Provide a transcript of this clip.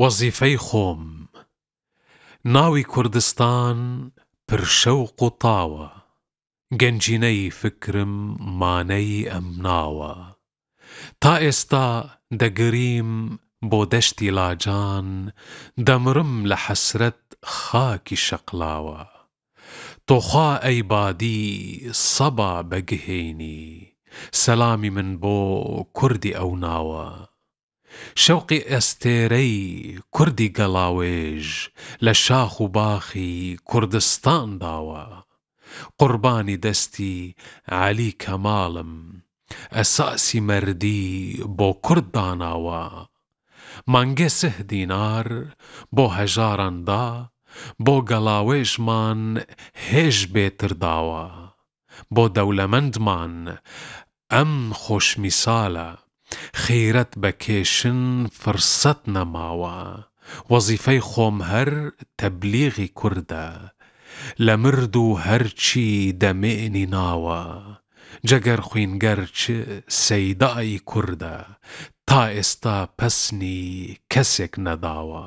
وەزیفەی خۆم ناوی کوردستان پر شەوق و تاوە گەنجینەی فکرم مانەی ئەم ناوە تا ئێستا دەگریم بۆ دەشتی لاجان دەمرم لە حەسرەت خاکی شەقلاوە تۆخوا ئەی بادی سەبا بەگهێنی سەلامی من بۆ کوردی ئەو ناوە شەوقی ئەستێرەی کوردی گەڵاوێژ لە شاخ و باخی کوردستان داوە. قوربانی دەستی عەلی کەماڵم ئەساسی مەردی بۆ کورد داناوە. مانگێ سه دینار بۆ هەژاران دا بۆ گەڵاوێژمان هێژ بێتر داوە. بۆ دەولەمەندمان ئەم خۆش میسالە خیرەت بە کێشن فرسەت نەماوە وەزیفەی خۆم هەر تەبلیغی کوردە لە مرد و هەرچی دەمێنی ناوە جەگەرخوین گەرچ سەیدای کوردە تا ئێستا پەسنی کەسێک نەداوە.